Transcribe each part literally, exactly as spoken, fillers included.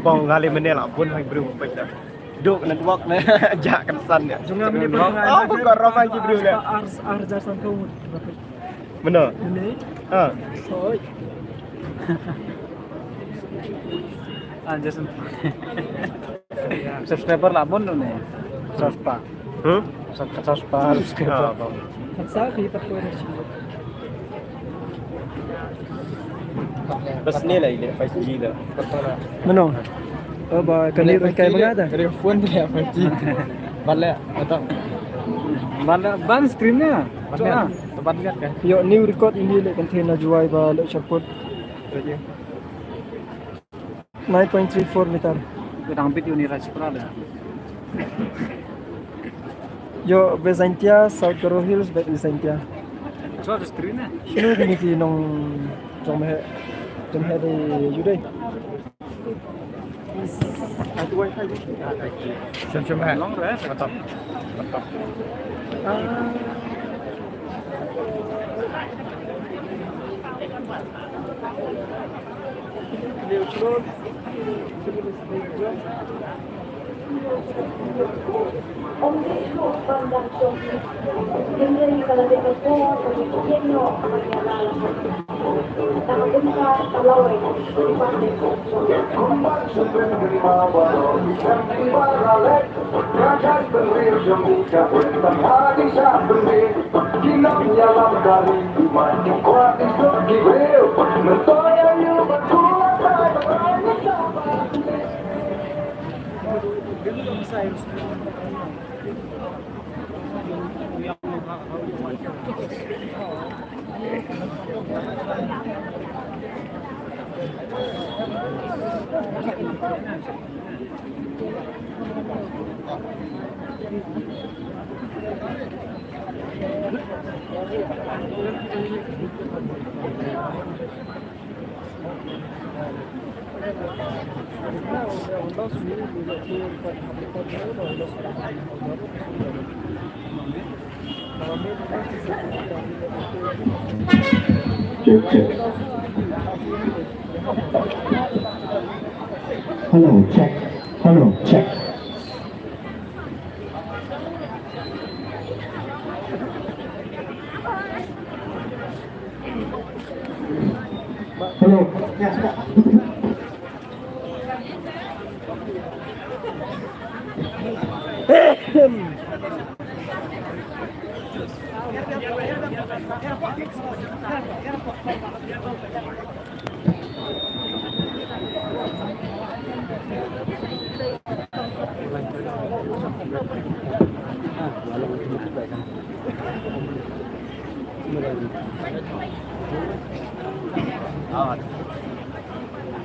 Pong kali mene la pun hai bru pun dah. Duk network ne jak kan san ya. Jong nga mene pun. Oh, pun ko ramai ji bru ne. Ar ar jar san ko. Mene. Mene. Ha. Oi. Ah, jar san. Subscriber la pun ne. Saspa. Hmm? Saspa. Ah, bang. Kan sa ki pat ko. Bas ne la ile five G la. Mano? Oh, ba kani ran kai manga da. Dari phone dia five G. Bale, atau bale ban screen ne. Bale. Ban lihat kan. Yo, new record ini le container juai ba le chaput. Nine point three four meter. Kedang bit uni rajpra da. Yo, Byzantia, South Garo Hills, Byzantia. So, the screen eh? Sino kini ki nong jong me, jong me de yude. Shem shem eh. Long rest. Matap. Matap. Ah. Check, check. Hello, check. Hello, check. Hello.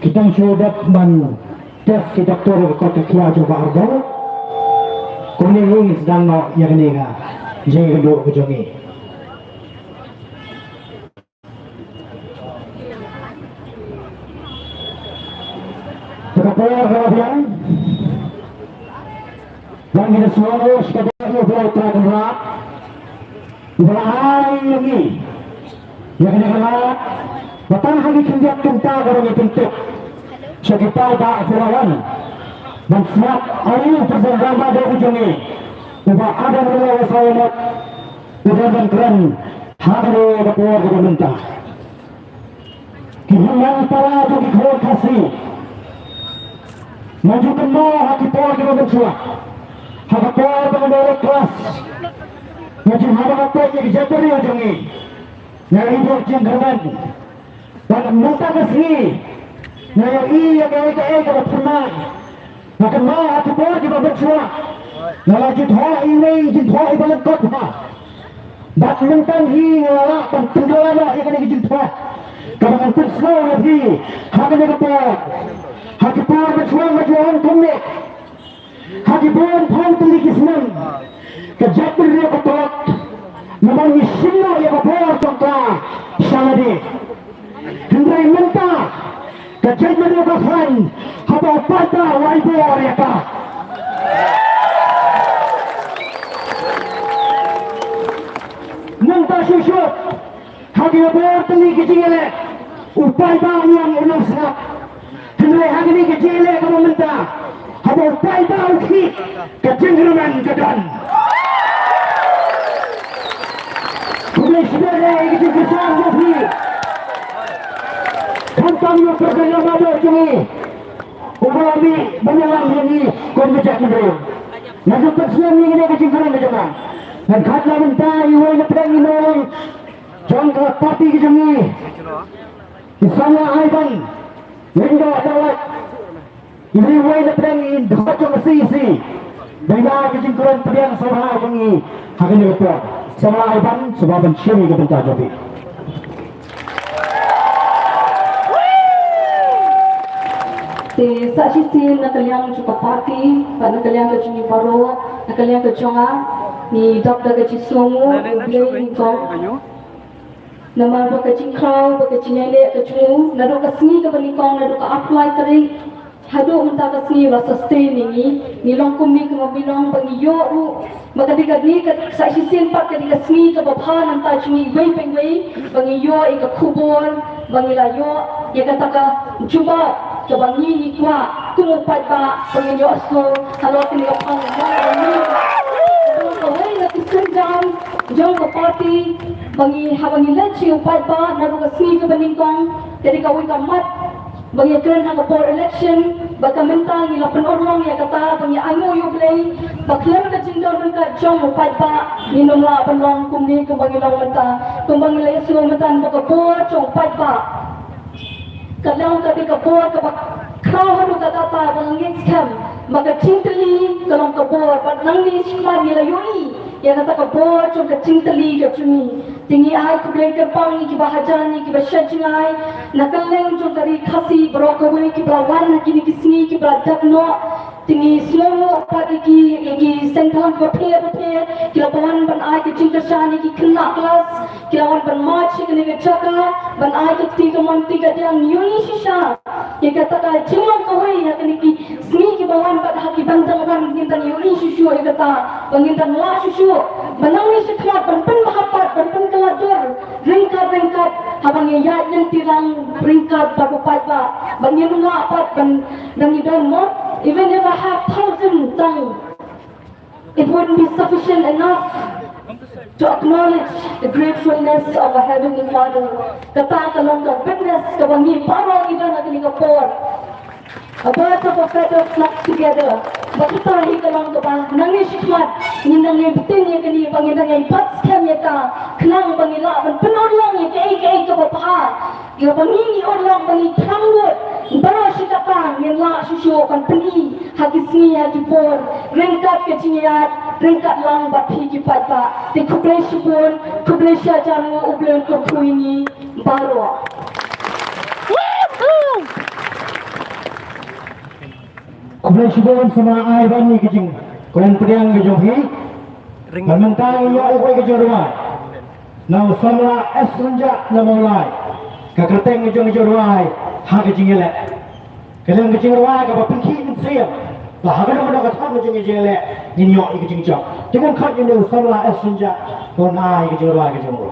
Ki dang shu dep ban test ki doktor ïa ka kot ka khia jong Bah Ardor. Kumne ngi sdang noh ïa kane ka jingïakynduh ka jong ngi. Te ka por ka la biang. Ba ngi da sngew ïa ka dei U Blei Trai Kynrad uba la ai ïa ngi ïa kane ka lad ba tang ha ki khyndiat kynta ka ba ngi pyntip sha ki paidbah kiba la wan ban sngap ïa u President rangbah dei u jong ngi uba Adam Rilaisawa Mot u dei ban kren ha kane ka por kaba mynta. Ki hynmen para jong ki khun Khasi. Nga ju kynmaw ha ki por kiba mynshuwa, ha ka por ba nga dei klas, nga ju hap ban peit ïa ki jaitbynriew jong ngi. Nga ïohi jingkyrmen. Bad mynta ka sngi nga ïohi ïa kaei kaei kaba thymmai. Nga kynmaw ha ki por kiba mynshuwa nga la ju thoh ïa i jingthoh iba lyngkot bha. Bad mynta hi nga la lah ban pynkylla noh ïa kane ka jingthoh kaba ngan pynsngew ïa phi ha kane ka por. Ha ki por mynshuwa nga ju ong kumne. Ha ki bun phew tylli ki snem ka jaitbynriew ka tlot namar ngi shim noh ïa ka bor jong ka sha lade. Hynrei mynta ka jaitbynriew ka khlaiñ haba u paidbah u ai bor ïa ka. Mynta shuh shuh ha ki bor tylli ki jingïaleh u paidbah u ong u nang sngap. Hynrei ha kane ka jingïaleh kaba mynta, haba u paidbah u khih, ka jingkyrmen ka don. Khublei shibun ïa ka jingkyrshan jong phi. Khamtam ïa u President Lamado jong ngi, uba la mih ban ïalam ïa ngi kum ka jaitbynriew. Nga sngewthuh ïa kane ka jingkren ka jong nga. Ngan khat na bynta iwei na pdeng i nongïalam jong ka party ka jong ngi, i Samla Aiban Lyngdoh Dawlait. Iwei na pdeng i nongïalam jong ka C E C. Ba ïa ka jingkren pdiang sngewbha jong ngi ha kane ka por. Samla Aiban, sngewbha ban shim ïa ka bynta jong phi. Te sa shisien na ka liang jong ka party, bad na ka liang ka jong ngi baroh, na ka liang ka jong nga, ngi dap da ka jingsngewnguh, ngi Blei nyngkong. Namar ba ka jingkhraw, ba ka jingïaleh ka jong u, naduh ka sngi kaba nyngkong, naduh ka arphew lai tarik, haduh mynta ka sngi ba la sustain ïa ngi, ngi long kumne kumba ngi long ba ngi ïoh ruh, ba ka dei kane ka sa shisien pat ka dei ka sngi kaba bha na ka bynta jong ngi iwei pa iwei, ba ngi ïoh ïa ka khubor, ba ngi la ïoh ïa kata ka jubab kaba ngi ngi kwah kum u paidbah ba ngin ïoh sngewthuh halor kane ka phang ba ngi. Kawei na ki sienjam jong ka party ba ngi, haba ngi leit sha u paidbah naduh ka sngi kaba nyngkong, ka dei kawei ka mat ba ngi kren ha ka por election, bad ka mynta ngi la pynurlong ïa kata ba ngi ainguh ïa U Blei ba khlem ka jingdon ryngkat jong u paidbah ngin ym lah ban long kumne kumba ngi long mynta, kumba ngi la ïohsngew mynta ba ka bor jong u paidbah ka long ka dei ka bor kaba khraw haduh katta ba ngi ngeit skhem ba ka jingtylli ka long ka bor, bad nangne shakhmat ngi la ïohi ïa kata ka bor jong ka jingtylli ka jong ngi. Te ngi ai khublei kyrpang ïa kiba hajan, ïa kiba shah jngai na kylleng jong ka ri Khasi baroh kawei kiba la wan ha kine ki sngi kiba la dep noh. Te ngi sngewnguh pat ïa ki, ïa ki seng thaw kiba pher bapher ki la wan ban ai ka jingkyrshan ïa ki khynnah klas, ki la wan ban march sha kane ka jaka ban ai ka kti kamon kti kadiang. Ngi ïohi shisha ïa kata ka jinglong kawei ha kine ki sngi kiba wan bad ha kiban dang wan ngin dang ïohi shuh shuh ïa kata, ba ngin dang lah shuh shuh ba nangne shakhmat ban pynbha pat, ban pynkylla dur ryngkat ryngkat haba ngi ïaid lynti lang ryngkat bad u paidbah, ba ngin lah pat ban dang ïadon mo. Even if I have thousand tongues, it wouldn't be sufficient enough to acknowledge the gratefulness of a Heavenly Father. Kata ka long ka witness kaba ngi baroh ngi don ha kane ka por. A birds of a feather flock together. Ba kata hi ka long kaba nangne shakhmat ngin nang ïa bteng ïa kane, ba ngin nang ïa bat skhem ïa ka, khnang ba ngin lah ban pynurlong ïa kaei kaei kaba bha. Ïa ba ngi ngi urlong ba ngi thrang lut baroh shi katta ngin lah shuh shuh ban pyni ha ki sngi ha ki por ryngkat ka jingïaid ryngkat lang bad phi ki paidbah. Te khublei shibun, khublei shihajar nguh, U Blei un kyrkhu ïa ngi baroh. Khublei shibun Samla Aiban ïa ka jingkren pdiang ka jong phi. Bad mynta ngi ïoh ïa ka jingrwai na u Samla S Rynjah na Mawlai. Ka kyrteng ka jong ka jingrwai ha ka jingïaleh. Ka dei ka jingrwai kaba pynkhih mynsiem. Ba ha kano kano ka thong ka jong ka jingïaleh ngin ïoh ïa ka jingjop. Te ngan khot ïa u Samla S Rynjah ban ai ka jingrwai ka jong u.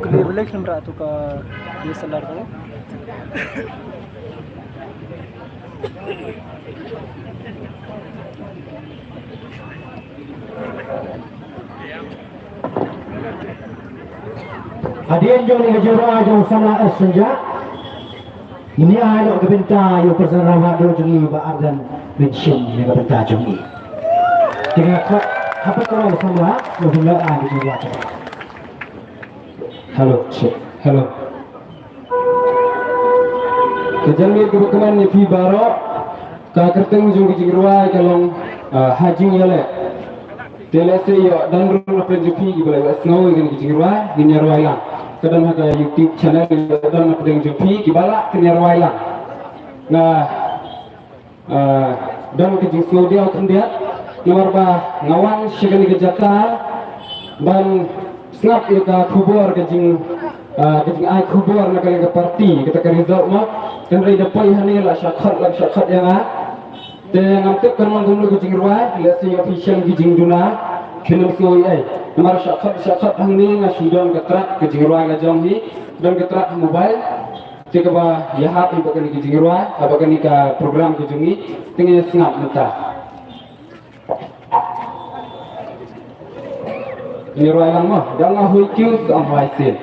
Kali relax namra tu ka D S L R tu. Hadien jong ngi ka jingïarap jong u Samla S Rynjah. Ngin ïa ai noh ka bynta ïa u President Rawhah Duh jong ngi Bah Ardent Myrshim ïa ka bynta jong ngi. Te nga khot ha pdeng u Samla, u Samla ai ka jingïarap. Hello, check. Hello. Ka janmiet kaba kmen ïa phi baroh, ka kyrteng jong ka jingrwai ka long, ah, Ha Jingïaleh. Te lehse ïoh don ruh na pdeng jong phi kiba la ïohsngew ïa kane ka jingrwai, ngin ïa rwai lang. Ka don ha ka YouTube channel, ïoh don na pdeng jong phi kiba la kin ïa rwai lang. Nga, ah, don ka jingsngewdiaw khyndiat namar ba nga wan sha kane ka jaka ban sngap ïa ka khubor ka jing, ah, ka jingai khubor na kane ka party, kata ka result mo. Hynrei da poi hangne la shah khot, la shah khot ïa nga. Te ngam tip kan long kumno ka jingrwai, lehse ïa phi shem ki jingduna, phin ym sngew ei ei. Namar shakhmat shakhmat hangne nga shu don ka track ka jingrwai la jong hi, don ka track mobile. Te kaba ïahap ïa kane ka jingrwai, ïa kane ka program ka jong ngi, te ngin ïa sngap mynta. Jingrwai lang mo, da nga hui kiew sa ong wai sien.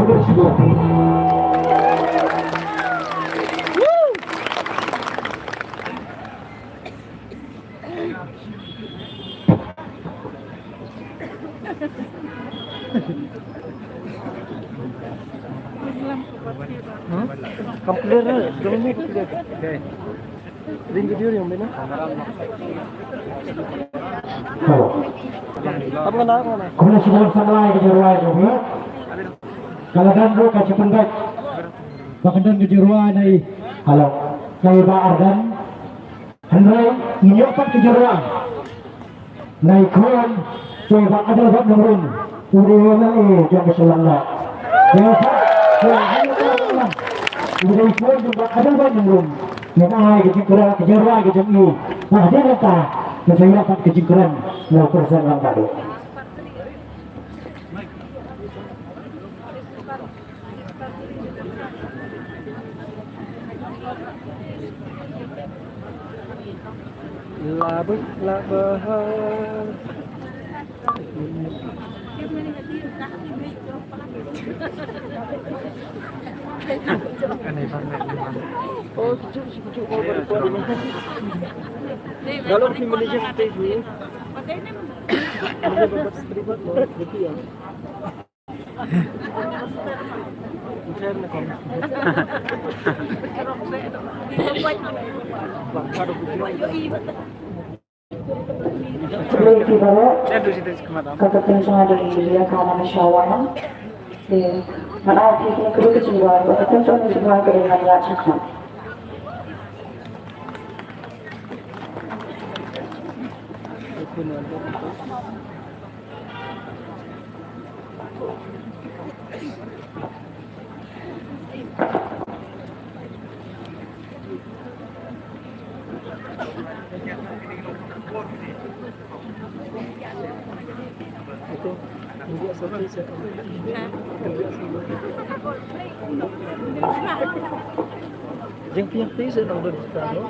Hmm? Kam clear, eh? Jom ni clear. Okay. Ring video yang mana? Hello. Apa kena, apa kena? Kumne shu samla ïa ka jingrwai jong phi. Ka la don ruh ka jingpynbeit ba kan don ka jingrwai na i. Hello. Na i Bah Ardent. Hynrei ngin ïoh pat ka jingrwai na i khun jong i Bah Adelbert Nongrum, u dei u M L A jong ka Shillong North. Ïa u pat, ïa u dei u khun jong i Bah Adelbert Nongrum. Ngin ai ka jingkren, ka jingrwai ka jong i. Hadien nangta ngin sa ïoh pat ka jingkren na u President Rangbah Duh. Labah, labah. Oh, kejut, kejut, kejut. Kalau film ni je kita tu. Ada dapat terlibat, oh, gitu ya. Ka kyrteng jong nga dei Lilia Kama Shawan. Te ngan ai phi kine ki ruh ki jingrwai, ka kyrteng jong nga ka dei Ngan Ïaid Shakhmat. Jingpyntih seh nang dun sekarang.